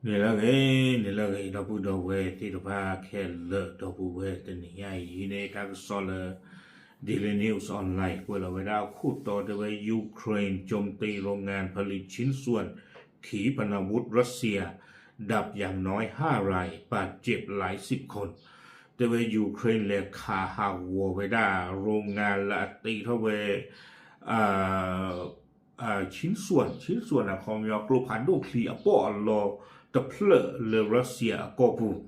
န့ၣ်လၢဂ့ၤ, န့ၣ်လၢဂ့ၤ ဒီပုၢ်ဒီဝဲၢ်သ့ၣ်တဖၣ်ခဲလၢာ် ဒီပုၢ်ဝဲၢ် တနံၤညါအံၤန့ၣ် တၢ်ကစီၣ်လၢ Daily News Online ကွဲးလီၤဝဲဒၣ်ခိၣ်တီတဲဝဲ ယူၤခရ့ၣ် โจมตีโรงงานผลิตชิ้นส่วนขีปนาวุธรัสเซีย ดับอย่างน้อยห้าราย บาดเจ็บหลายสิบคน တဲဝဲ ယူၤခရ့ၣ် လဲၤခးဟးဂီၤဝဲဒၣ် โรงงาน လၢအတ့ထီၣ်ဝဲ ชิ้นส่วน ชิ้นส่วน အခီပညီ ကျိဖးဒိၣ်ချံအပီၢ်အလီတဖျၢၣ်လၢ Russia အကီၢ်ပူၤ,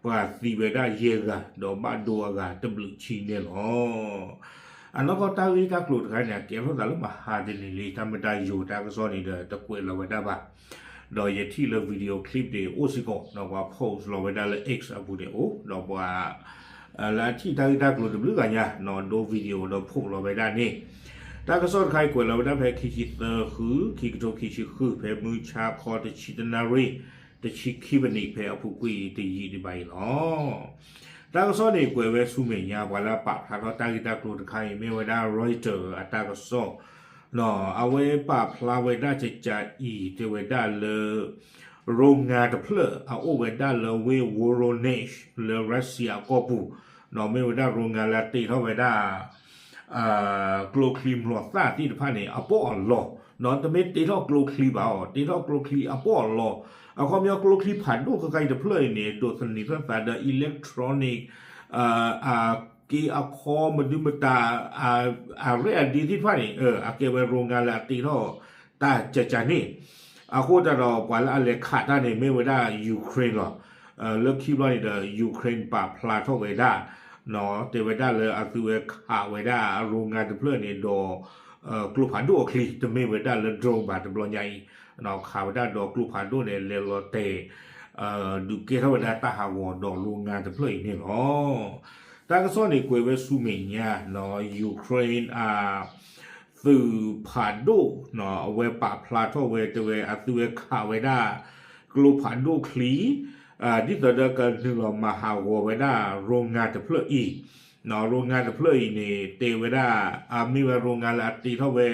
ပှၤသံဝဲဒၣ်ယဲၢ်ဂၤ ဒီးဘၣ်ဒိအဂၤတဘျုးဆံန့ၣ်လီၤ. အနီၢ်ကီၢ်တၢ်ဂ့ၢ်တၢ်ကျိၤတခါန့ၣ် အကဲထီၣ်သးလၢမဟါတနံၤလံ တၢ်မ့ၢ်တၢ်ယိၤတၢ်ကစီၣ်န့ၣ်ဒီး တကွဲးလီၤဝဲဒၣ်ဘၣ် ဒီးယထံၣ်လၢ video clip န့ၣ်အိၣ်စ့ၢ်ကီး ဒီးပှၤ post လီၤဝဲဒၣ်လၢ X အပူၤန့ၣ်အိၣ် ဒီးပှၤ လၢအထံၣ်တၢ်ဂ့ၢ်တၢ်ကျိၤတဘျုးဂၤညါ ဒိ video ဒီး post လီၤဝဲဒၣ်န့ၣ် တၢ်ကစီၣ်တခါအံၤကွဲးလီၤဝဲဒၣ်ဖဲခံဆံသၢဃု ခံကထိခံဆံဃု ဖဲမုၢ်ဆါခီတဆံတနၣ်ရံၣ် တဆံခံပနံး ဖဲအပူၤကွံာ်တယံာ်ဒံးဘၣ်အံၤလီၤ. တၢ်ကစီၣ်န့ၣ်ကွဲးဝဲဆူမဲာ်ညါ ပှၤလၢအပာ်ဖျါထီၣ်တၢ်ဂ့ၢ်တၢ်ကျိၤတခါအံၤ မ့ၢ်ဝဲဒၣ် Reuters အတၢ်ကစီၣ် အဝဲပာ်ဖျါဝဲဒၣ်ကကးအံၤ တဲဝဲဒၣ်လၢ โรงงาน တဖျၢၣ် အအိၣ်ဝဲဒၣ်လၢဝ့ၢ် Voronezh လၢ Russia အကီၢ်ပူၤ ဒီးမ့ၢ်ဝဲဒၣ် โรงงาน လၢတ့ထီၣ်ဝဲဒၣ် ကျိချံမျိာ်သၣ်သ့ၣ်တဖၣ်န့ၣ် အပီၢ်အလီ တမ့ၢ်တ့ထီၣ်ကျိချံဘၣ်အီၤ တ့ထီၣ်ကျိချံအပီၢ်အလီ အခီပညီကျိချံဖးဒိၣ်ခဲခါအံၤတဖျၢၣ်အံၤန့ၣ် ဒိးသန့ၤထီၣ်သးဒီး electronic အက့အခီမဒုမတၤ အရဲၣ်အဒ့သ့ၣ်တဖၣ်န့ၣ် အကဲဝဲ โรงงาน လၢအတ့ထီၣ်တၢ်ကကးန့ၣ် အဃိသတးဒီးပှၤလၢအလဲၤခးတၢ်န့ၣ် မ့ၢ်ဝဲဒၣ် ယူၤခရ့ၣ် လီၤ. လၢခံဘျီန့ၣ်ဒီး ယူၤခရ့ၣ် ပာ်ဖျါထီၣ်ဝဲဒၣ် တဲဝဲဒၣ်လၢအသုဝဲခးဝဲဒၣ် โรงงาน တဖျၢၣ်န့ၣ်ဒီး ကျိဖးဒိၣ်အချံ တမ့ၢ်ဝဲဒၣ်လၢ drone ဘၣ်တဘျီညါအံၤ ခးဝဲဒၣ်ဒီးကျိဖးဒိၣ်န့ၣ် လဲၤလီၤတဲာ် ဒုးကဲထီၣ်ဝဲဒၣ်တၢ်ဟးဂီၤဒီး โรงงาน တဖျၢၣ်အံၤန့ၣ်လီၤ. တၢ်ကစီၣ်န့ၣ်ကွဲးဝဲဆူမဲာ်ညါ ယူၤခရ့ၣ် အ သုးဖးဒိၣ် အဝဲပာ်ဖျါထီၣ်ဝဲတဲဝဲ အသုဝဲခးဝဲဒၣ် ကျိဖးဒိၣ်ချံ ဒ်သိးဒီးကနုာ်လီၤမၤဟးဂီၤဝဲဒၣ် โรงงาน တဖျၢၣ်အံၤ โรงงาน တဖျၢၣ်အံၤန့ၣ် တဲဝဲဒၣ် အမ့ၢ်ဝဲ โรงงาน လၢအတ့ထီၣ်ဝဲ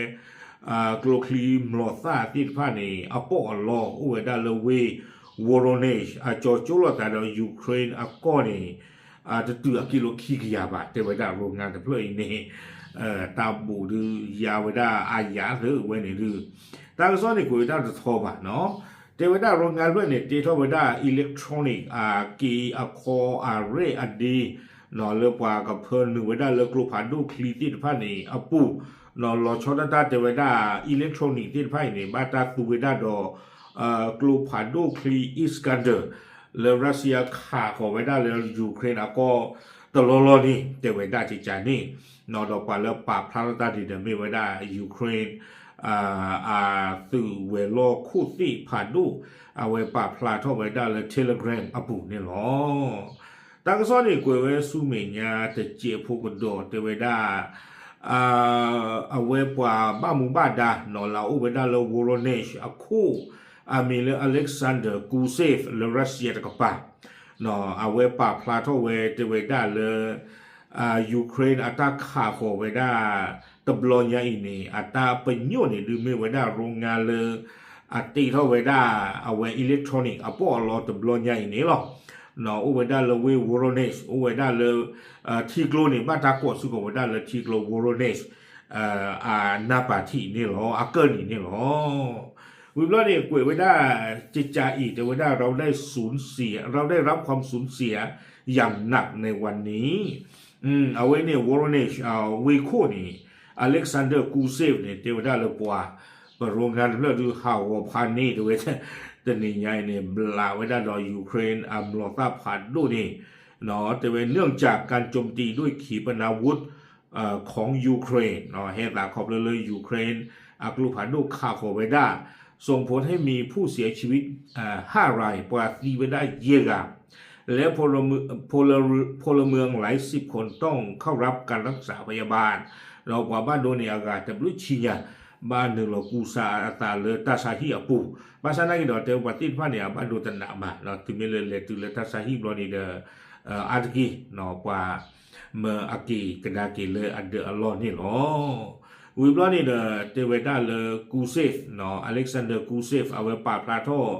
ကျိချံမျိာ်သၣ်သ့ၣ်တဖၣ်န့ၣ် အပီၢ်အလီ အိၣ်ဝဲဒၣ်လၢဝ့ၢ် Voronezh အကၠီၤကၠိလိာ်သးဒီး ယူၤခရ့ၣ် အကီၢ်န့ၣ် တတုၤအကံလိခံကယၤဘၣ် တဲဝဲဒၣ် โรงงาน တဖျၢၣ်အံၤန့ၣ် တၢ်ဘူးဒုးယါဝဲဒၣ်အယၤသၢဝဲန့ၣ်ဒုး တၢ်ကစီၣ်န့ၣ်ကွဲးဝဲဒၣ်တထီဘၣ်နီၤ တဲဝဲဒၣ် โรงงาน တဖျၢၣ်န့ၣ် တ့ထီၣ်ဝဲဒၣ် electronic အက့အခီအရဲၣ်အဒ့ လၢပှၤကဖၢနုာ်ဝဲဒၣ်လၢကျိဖးဒိၣ်ချံသ့ၣ်တဖၣ်န့ၣ်အပူၤ လီၤဆီဒၣ်တၢ်တဲဝဲဒၣ် electronic သ့ၣ်တဖၣ်အံၤန့ၣ် ဘၣ်တၢ်သူဝဲဒၣ်ဒီး ကျိဖးဒိၣ်ချံ Iskander လၢ Russia ခးဃီၤဝဲဒၣ်လၢ ယူၤခရ့ၣ် အကီၢ်တလီၢ်လီၢ်န့ၣ် တဲဝဲဒၣ်ကကးန့ၣ် ဒီးပှၤလၢပာ်ဖျါထီၣ်တၢ်ဒ်န့ၣ်ဒီးမ့ၢ်ဝဲဒၣ် ယူၤခရ့ၣ် အသုးဝဲၤလီၢ်ခိၣ်သ့ၣ်ဖးဒိၣ် အဝဲပာ်ဖျါထီၣ်ဝဲဒၣ်လၢ Telegram အပူၤန့ၣ်လီၤ. တၢ်ကစီၣ်န့ၣ်ကွဲးဝဲဆူမဲာ်ညါတစဲးဖိကဒီးတဲဝဲဒၣ် အဝဲပှၤဘၣ်မူဘၣ်ဒါနီၤ လၢအအိၣ်ဝဲဒၣ်လၢ Voronezh အခိၣ် အမံၤလၢ Alexander Gusev လၢ Russia တကပၤ အဝဲပာ်ဖျါထီၣ်ဝဲတဲဝဲဒၣ်လၢ ယူၤခရ့ၣ် အတၢ်ခးဃီၤဝဲဒၣ် တဘျီညါအံၤန့ၣ် အတၢ်ပညိၣ်န့ၣ်ဒုးမ့ၢ်ဝဲဒၣ် โรงงาน လၢ အတ့ထီၣ်ဝဲဒၣ် အဝဲ electronic အပီၢ်အလီတဘျီညါအံၤန့ၣ်လီၤ. အိၣ်ဝဲဒၣ်လၢဝ့ၢ် Voronezh အိၣ်ဝဲဒၣ်လၢ ထံကျိန့ၣ် ဘၣ်တၢ်ကိးစ့ၢ်ကီးဝဲဒၣ်လၢထံကျိ Voronezh အနၢ်ပၤထံးန့ၣ်လီၤ အကၢၢ်နံၤန့ၣ်လီၤ. ဝံၤဘျီန့ၣ် ကွဲးဝဲဒၣ် ကကးအံၤ တဲဝဲဒၣ် เราได้สูญเสีย เราได้รับความสูญเสียอย่างหนักในวันนี้ အဝဲန့ၣ် Voronezh ဝ့ၢ်ခိၣ်န့ၣ် Alexander Gusev န့ၣ် တဲဝဲဒၣ်လၢပှၤ ပ โรงงาน တဖျၢၣ်ဒုးဟးဂီၤဖးန့ၣ် တဲဝဲ တနံၤညါအံၤန့ၣ် ဘျးဝဲဒၣ်ဒီး ယူၤခရ့ၣ် အမျိာ်သၣ်ဖးဒိၣ်န့ၣ် တဲဝဲ เนื่องจากการโจมตีด้วยขีปนาวุธของยูเครน ဟဲသးခီဖျိလၢ ယူၤခရ့ၣ် အကျိဖးဒိၣ်ခးဃီၤဝဲဒၣ် ส่งผลให้มีผู้เสียชีวิต ห้าราย ပှၤသံဝဲဒၣ်ယဲၢ်ဂၤ และพลเมือง พลเมืองหลายสิบคนต้องเข้ารับการรักษาพยาบาล ဒီးပှၤဘၣ်ဒိန့ၣ်အဂၤတဘျုးဆံညါ ဘၣ်နုာ်လီၤကူစါအသးလၢတၢ်ဆါဟံၣ်အပူၤ ဘၣ်ဆၣ်နာ်က့ဒီး တဲဝဲပှၤသ့ၣ်တဖၣ်န့ၣ် အဘၣ်ဒိတနးဘၣ် တုၤမ့ၢ်လၢလဲၤတုၤလၢတၢ်ဆါဟံၣ်ဘျီန့ၣ်ဒီး အါတက့ၢ် ပှၤ မၢအက့ၤကဒါက့ၤလၢအဒၢးအလီၢ်န့ၣ်လီၤ. ဝံၤဘျီန့ၣ်ဒီး တဲဝဲဒၣ်လၢ Gusev နီၤ Alexander Gusev အဝဲပာ်ဖျါထီၣ်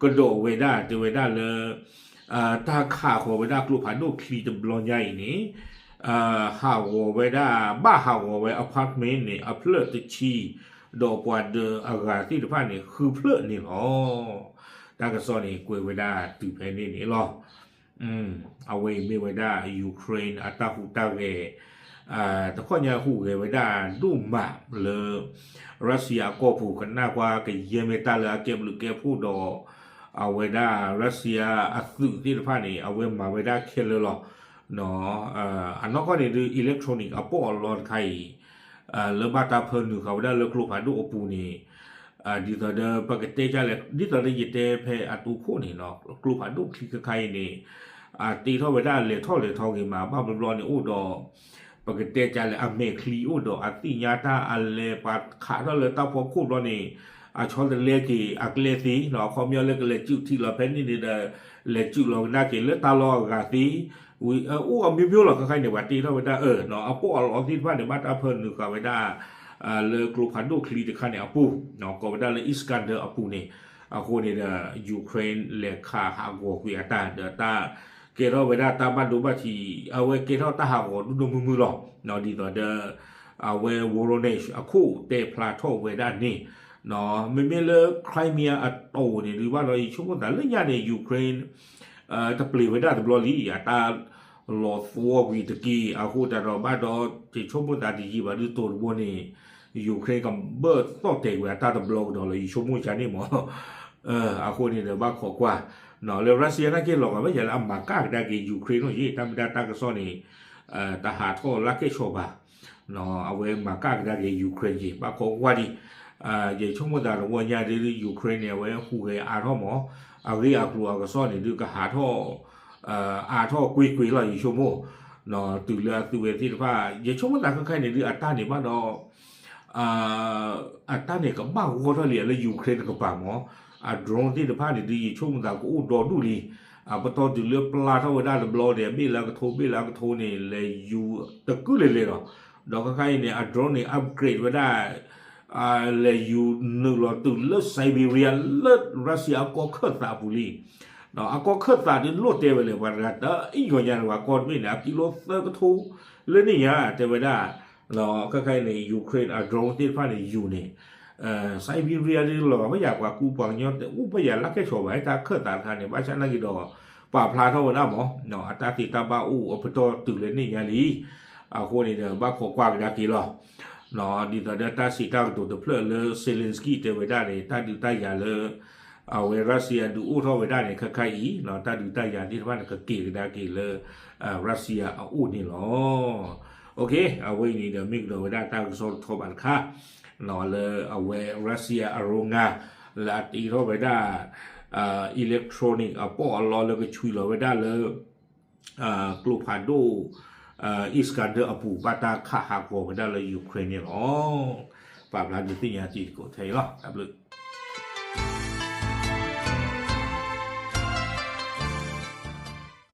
ကဒီးဝဲဒၣ် တဲဝဲဒၣ်လၢ တၢ်ခးဃီၤဝဲဒၣ်ကျိဖးဒိၣ်ချံတဘျီညါအံၤန့ၣ် ဟးဂီၤဝဲဒၣ် ဘၣ်ဟးဂီၤဝဲ apartment န့ၣ် အဖျၢၣ်တဆံ ဒီးပှၤဒၢးအဂၤသ့ၣ်တဖၣ်န့ၣ် ဃုဖျၢၣ်န့ၣ်လီၤ. တၢ်ကစီၣ်န့ၣ် ကွဲးဝဲဒၣ်တုၤဖဲန့ၣ်န့ၣ်လီၤ. အဝဲအံၤမ့ၢ်ဝဲဒၣ် Ukraine အတၢ်ဟူးတၢ်ဂဲၤ တခီညါဟူးဂဲၤဝဲဒၣ်ဒိၣ်မးလၢ Russia အကီၢ်ပူၤ ကနၣ်ကွၢ်ကယဲၢ်မ့ၢ်တၢ်လၢအကဲဘျုးကဲဖှိၣ်ဒီး အဝဲဒၣ် Russia အသုးသ့ၣ်တဖၣ်န့ၣ် အဝဲမၤဝဲဒၣ်ခဲလၢာ်လီၤ. အနီၢ်ကီၢ်န့ၣ်ဒုး electronic အပီးအလီတခါအံၤ လၢဘၣ်တၢ်ဖၢနုာ်ဃာ်ဝဲဒၣ်လၢကျိဖးဒိၣ်အပူၤန့ၣ် ဒ်သိးဒီးပကတဲကလဲၣ် ဒ်သိးဒီးယတဲဖဲအတိခိၣ်န့ၣ်နီၤ ကျိဖးဒိၣ်ချံခဲခါအံၤန့ၣ် အတ့ထီၣ်ဝဲဒၣ်လဲၤထီၣ်လဲၤထီဂ့ၤမး ဘၣ်ဘျီဘျီန့ၣ်အိၣ်ဒီး ပကတဲကလဲၣ် အမဲာ်ချံအိၣ်ဒီးအသ့ၣ်ညါတၢ်အလဲၤပှၤခးထီၣ်လၢတၢ်ဖီခိၣ်ဘျီန့ၣ် အဆီတလဲက့ၤအကျဲသ့နီၤ အခီပညီလၢကလဲၤစုးထံးလီၤဖဲန့ၣ်န့ၣ်ဒီး လဲၤစုးလီၤကဒါက့ၤလၢတၢ်လီၢ်အဂၤသ့ အိၣ်အမျိုးမျိုးလီၤ ခဲခါအံၤန့ၣ် ပှၤတ့ထီၣ်ဝဲဒၣ်အၢ အပီးအလီသ့ၣ်တဖၣ်န့ၣ် ဘၣ်တၢ်ဖၢနုာ်ဃာ်ဝဲဒၣ် လၢကျိဖးဒိၣ်ချံတခါန့ၣ်အပူၤ ကိးဝဲဒၣ်လၢ Iskander အပူၤန့ၣ် အဃိန့ၣ်ဒီး Ukraine လဲၤခးဟးဂီၤကွံာ်အတၢ်ဒီးတၢ် ကဲထီၣ်ဝဲဒၣ်တၢ်ဘၣ်ဒိဘၣ်ထံး အဝဲကဲထီၣ်တၢ်ဟးဂီၤဒိၣ်ဒိၣ်မုၢ်မုၢ်လီၤ. ဒ်သိးဒီး အဝဲ Voronezh အခိၣ်တဲဖျါထီၣ်ဝဲဒၣ်န့ၣ် မ့မ့ၢ်လၢ Crimea အတီၢ်န့ၣ်ဒုးဘၣ်ဒီး ယဆိကမိၣ်သးလၢညါန့ၣ် Ukraine တပျ့ၤဝဲဒၣ်တဘျီလံ အတၢ်လီၤသဝီကွံာ်တက့ၢ် အဃိတၢ်ဒီးဘၣ်ဒီး ယဆိကမိၣ်သးတယံာ်ဘၣ်ဒုးတိၤတဘိန့ၣ် Ukraine ကဘၢၣ်သီၣ်တဲာ်ကွံာ်အတၢ်တဘျီကဒီးလီၤ ယဆိကမိၣ်ယါန့ၣ်မး အဃိန့ၣ်ဒီးဘၣ်ခိးကွၢ် လၢ Russia နာ်က့လီၤဂာ်ဝဲယၤလၢအမၤကၣ်ကဒါက့ၤ Ukraine နီၤ ယတၢ်မ့ၢ်ဒၣ်တၢ်ကစီၣ်န့ၣ် တဟးထီၣ်လၢကဲၣ်ဆိးဘၣ် အဝဲမၤကၣ်ကဒါက့ၤ Ukraine က့ၤ ဘၣ်ခိးကွၢ်ဒံး ယဆိကမိၣ်သးတဝီညါဒ် Ukraine န့ၣ် အဝဲဟူးဂဲၤအါထီၣ်မး အဂ့ၢ်အကျိၤအကစီၣ်န့ၣ်ဒုးကဟးထီၣ် အါထီၣ်ကွ့ၢ်ကွ့ၢ်လီၤ ယဆိကမိၣ် တုၤလၢအသုဝဲသ့ၣ်တဖၣ် ယဆိကမိၣ်သးခဲခါအံၤန့ၣ်ဒုးအတၢ်န့ၣ်ဘၣ်ဒီး အတၢ်န့ၣ်ကဘၣ်ဂီၢ်ထီၣ်လံလၢ Ukraine တကပၤမး အ drone သ့ၣ်တဖၣ်န့ၣ်ဒုး ယဆိကမိၣ်သးကအိၣ်ဒီဒူၣ်လံ အပတီၢ်တုၤလၢပျၢ်ထီၣ်ဝဲဒၣ်တဘျီန့ၣ် အဘ့ၣ်လၢကထိ ဘ့ၣ်လၢကထိန့ၣ် လဲၤယူၤတကုၢ်လဲၤလဲၤလီၤ ဒီးခဲခါအံၤန့ၣ် အ drone န့ၣ် upgrade ဝဲဒၣ် လဲၤယူၤနုာ်လီၤတုၤလၢ Siberia လၢ Russia အကီၢ်ခၢၣ်သးအပူၤလံ အကီၢ်ခၢၣ်သးဒုးလိၣ်တဲဝဲလဲၣ် ပှၤတဂၤတအံၤဂီၢ်ညါန့ၣ် ပှၤကီၢ်တဘ့ၣ်န့ၣ် အကံလိသၢကထိလၢန့ၣ်ညါ တဲဝဲဒၣ် ခဲခါအံၤန့ၣ် Ukraine အ drone သ့ၣ်တဖၣ်န့ၣ်ယူၤန့ၣ် Siberia ဒ်လီၤဘၣ်ယၤ ပှၤကူပှၤကညီတအိၣ်ဘၣ်ယၤလၢကဲၣ်ဆိးဘၣ် တၢ်ခၢၣ်သးတခါန့ၣ် ဘၣ်ဆၣ်နာ်က့ၤဒီး ပာ်ဖျါထီၣ်ဝဲဒၣ်မး အတၢ်သ့တၢ်ဘၣ်အိၣ်အပတီၢ်တုၤလၢန့ၣ်ညါလံ အဃိန့ၣ်ဒီး ဘၣ်ခိးကွၢ်ကဒါက့ၤလီၤ ဒ်သိးဒီးတၢ်စံးတၢ်ကတိၤတဖျၢၣ်လၢ Zelensky တဲဝဲဒၣ်န့ၣ် တၢ်ဒုးတၢ်ယၤလၢ အဝဲ Russia ဒုးအိၣ်ထီၣ်ဝဲဒၣ်န့ၣ် ခဲခါအံၤ တၢ်ဒုးတၢ်ယၤသ့ၣ်တဖၣ်န့ၣ် ကက့ၤကဒါက့ၤလၢ Russia အအိၣ်န့ၣ်လီၤ. အဝဲအံၤန့ၣ်ဒီးမ့ၢ်ကဒီးဝဲဒၣ်တၢ်ကစီၣ်တထီဘးတခါ လၢအဝဲ Russia အရိငါ လၢအတ့ထီၣ်ဝဲဒၣ် electronic အပီးအလီလၢကဆွံလီၤဝဲဒၣ်လၢ ကျိဖးဒိၣ် Iskander အပူၤ ဘၣ်တၢ်ခးဟးဂီၤဝဲဒၣ်လၢ Ukraine န့ၣ်လီၤ. ပာ်ဖျါဒုးသ့ၣ်ညါတံၤသကိးထဲအံၤလီၤ. တၢ်ဘျုး